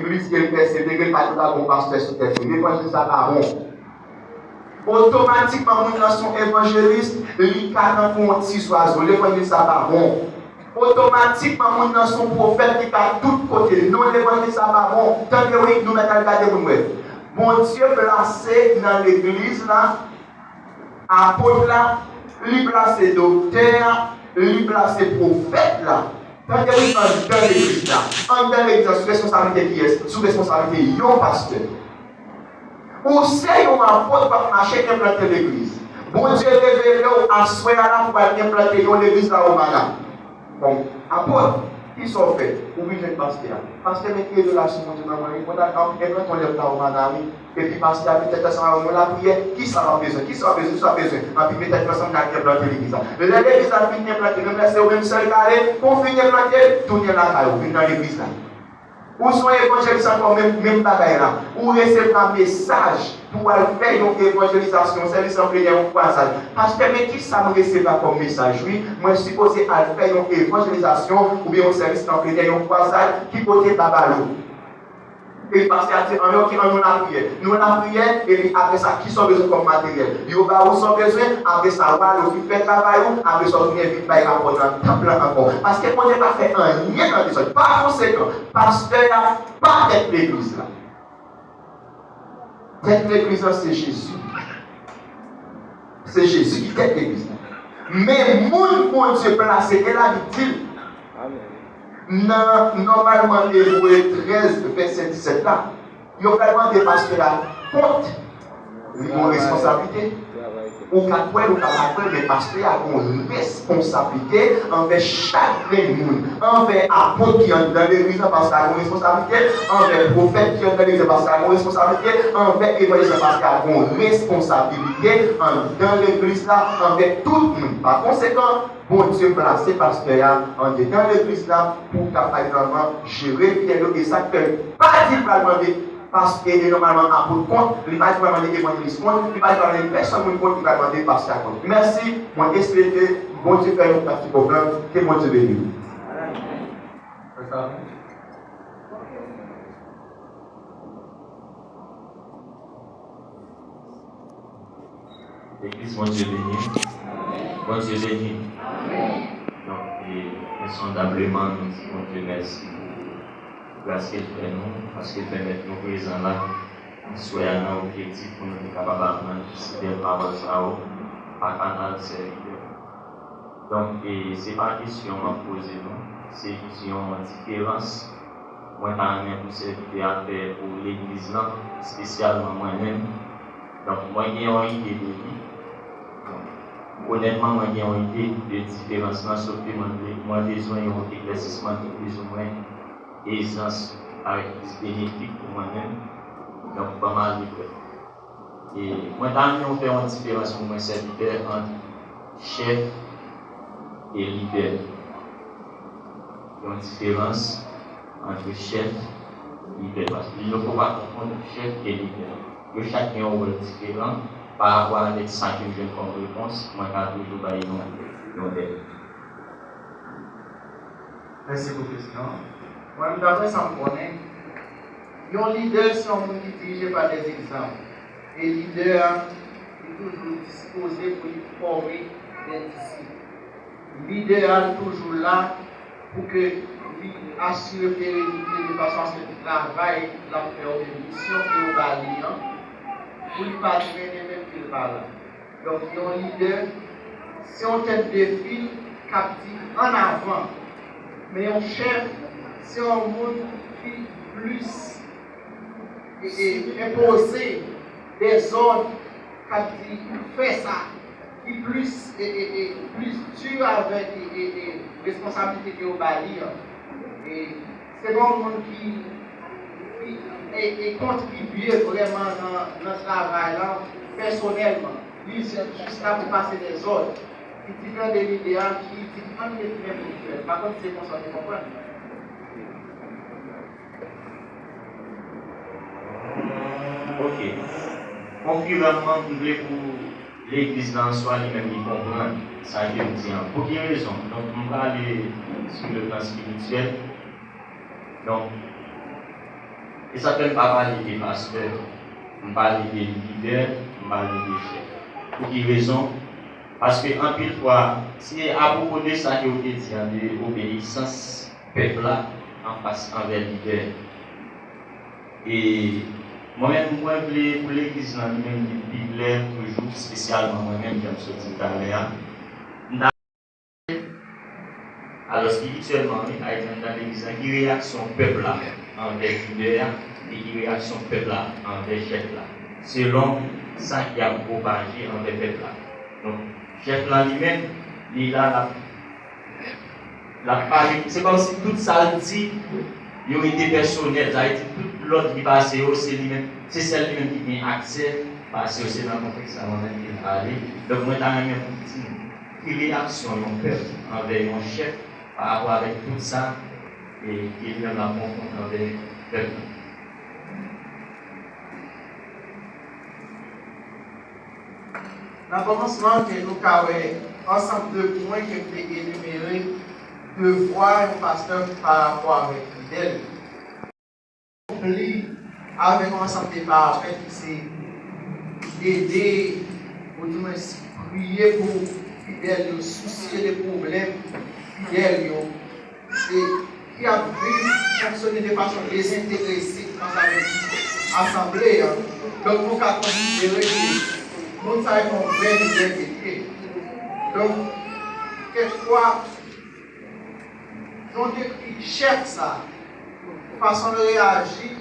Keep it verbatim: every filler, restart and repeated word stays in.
legliz ke l pèsevere, l pa t ka gon pastè sou tèt li. Levanjil sa pa bon. Otomatikman, moun nan se yon evanjelis, li ka tankou yon ti zwazo. Levanjil sa pa bon. Otomatikman, moun nan se yon pwofèt, li ka tout kote. Non, levanjil sa pa bon. Tande wi, nou mèt al gade moun wè. Bondye plase nan legliz la, apot la, li plase doktè a, li plase pwofèt la. Tande wi, anndan legliz la. Anndan legliz la, sou responsablite kiyès? Sou responsablite yon pastè. Ou se yon apot w ap mache enplante legliz. Bondye revele w aswè a la pou w al enplante yon legliz la Romana. Bon, apot, kisa w fè? Ou vin jwenn pastè a. Pastè, men ki revelasyon Bondye ban mwen wi. Mwen ta ka enplante yon lèv la Romana wi. Epi pastè a vin tèt ansanm avè mwen lapriyè. Kisa w ap bezwen? Kisa w ap bezwen? Kisa w ap bezwen? Anpi met tèt nou ansanm, n al enplante legliz la. Lè legliz la fin enplante, menm lè se ou menm sèl k ale, kon w fin enplante, tounen lakay ou, vin nan legliz la. Ou se yon evanjelis ankò, menm, menm bagay la. Ou resevwa mesaj pou w al fè yon evanjelizasyon, sèvis an plenè, yon kwazad. Pastè, men kisa m resevwa kòm mesaj? Wi, mwen sipoze al fè yon evanjelizasyon oubyen yon sèvis an plenè, yon kwazad, ki kote Babalo? Epi pastè a di, anlè, oke, ann nou lapriyè. Nou lapriyè, epi apre sa, kisa w bezwen kòm materyèl? Yo ba ou sa w bezwen, apre sa, w ale, w fin fè travay ou, apre sa, w tounen vin bay rapò nan tanp lan ankò. Paske Bondye pa fè anyen nan dezòd. Pa konsekan, pastè a pa tèt legliz la. Tèt legliz la, se Jezi. Se Jezi ki tèt legliz la. Men moun Bondye plase, e Labib di l, nan, nòmalman, Ebre trèz, vèsè disèt la, yo pral mande pastè a kont. Li gon responsablite. Ou ka kwè l, ou ka pa kwè l, men pastè a gon responsablite anvè chak grenn moun. Anvè apot ki anndan legliz la, pastè a gon responsablite. Anvè pwofèt ki anndan legliz la, pastè a gon responsablite. Anvè evanjelis la, pastè a gon responsablite anndan legliz la, anvè tout moun. Pa konsekan, Bondye plase pastè a andedan legliz la pou kapab jere fidèl yo, e sa k fè l pa di l pral mande pastè, e nòmalman apot kont, li pa di l pral mande evanjelis kont, li pa di l pral mande pèsonn moun kont, li pral mande pastè a kont. Mèsi, mwen espere ke Bondye fè yon pati pwoblèm, ke Bondye beni nou. Legliz, Bondye beni. Bondye beni. Donk, e, ensondableman, nou di Bondye mèsi pou gras ke l fè nou, paske l pèmèt nou prezan la, aswè a, nan objektif pou nou te kapab aprann sijè pawòl sa yo pa kanal sèvitè. Donk, e, se pa kesyon m ap poze nou, se jis yon diferans mwen ta renmen pou sèvitè a fè pou legliz lan, espesyalman mwen menm. Donk, mwen gen yon ide de li. Donk, onètman, mwen gen yon ide de diferans lan, sof ke mwen, mwen bezwen yon eklèsisman ki plizoumwen ezans avèk plis benefik pou mwen menm. Donk, ban m ale vrè. E mwen ta renmen w fè yon diferans pou mwen, sèvitè, ant chèf e lidè. Yon diferans ant chèf e lidè. Paske il ne faut pas confondre chèf e lidè. Yo chak gen yon wòl diferan pa rapò avèk sa ke m jwenn kòm repons, mwen ka toujou bay yon, yon lèt. Mèsi pou kesyon an. Mwen, daprè sa m konnen, yon lidè se yon moun ki dirije pa dè egzanp. E lidè a, li toujou dispoze pou li fòme dè disip. Lidè a, li toujou la pou ke li asire perenite de fason aske travay l ap fè oubyen misyon ke yo ba li an, pou li pa trennen menm ke l pa la. Donk, yon lidè, se yon tèt de fil k ap di ann avan. Men yon chèf, se yon moun ki plis, e, e, enpoze dèzòd, k ap di fè sa, ki plis, e, e, e, plis di avèk, e, e, e, responsablite ke yo ba li an. E, Se pa yon moun ki, ki, e, e kontribye vrèman nan, nan travay la pèsonèlman. Li jis la pou pase dèzòd. Li diferan de lidè a ki di, "Ann met men pou l fè l." Pa konn si se konsa w te konprann. Ok. Konkiranman, m vle pou legliz la an swa li menm li konprann sa ke m di an. Pou ki rezon? Donk, m prale sou le plan espirityèl. Donk, E sa fè m pa pale de pastè, m pale de lidè, m pale de chèf. Pou ki rezon? Paske anpil fwa, se apwopo de sa ke w te di an, de obeyisans pèp la anfas anvè lidè. E mwen menm, mwen vle pou legliz lan li menm li pi klè toujou, espesyalman mwen menm, jan m sot di talè a. M ta Alòske, aktyèlman, wi, Ayiti anndan legliz la, ki reyaksyon pèp la anvè lidè a, e ki reyaksyon pèp la anvè chèf la, selon sa ki ap pwopaje anvè pèp la. Donk, chèf la li menm, li la, l ap, l ap pale. Se kòmsi tout sa l di, yo rete pèsonèl. Sa vle di, tout lòd ki pase yo, se li menm, se sèl li menm ki gen aksè pase yo. Se nan kontèks sa mwen menm ki pale. Donk, mwen ta renmen pou di nou, ki reyaksyon yon pèp anvè yon chèf pa rapò avèk tout sa e, ki li menm l ap konfwonte anvè pèp la. Nan kòmansman, ke nou ka wè ansanm de pwen ke m te enimere devwa yon pastè pa rapò avèk lidè l. Konpli avèk yon ansanm de paramèt ki se ede, oudimwens priye pou fidèl yo, sousye de pwoblèm fidèl yo, e ki ap viv, fonksyone de fason dezenterese ansanm avèk asanble a. Donk, nou ka konsidere ke moun sa yo se yon vrè lidè ke li ye. Donk, kèlkeswa jan w dekri chèf sa, fason l reyaji,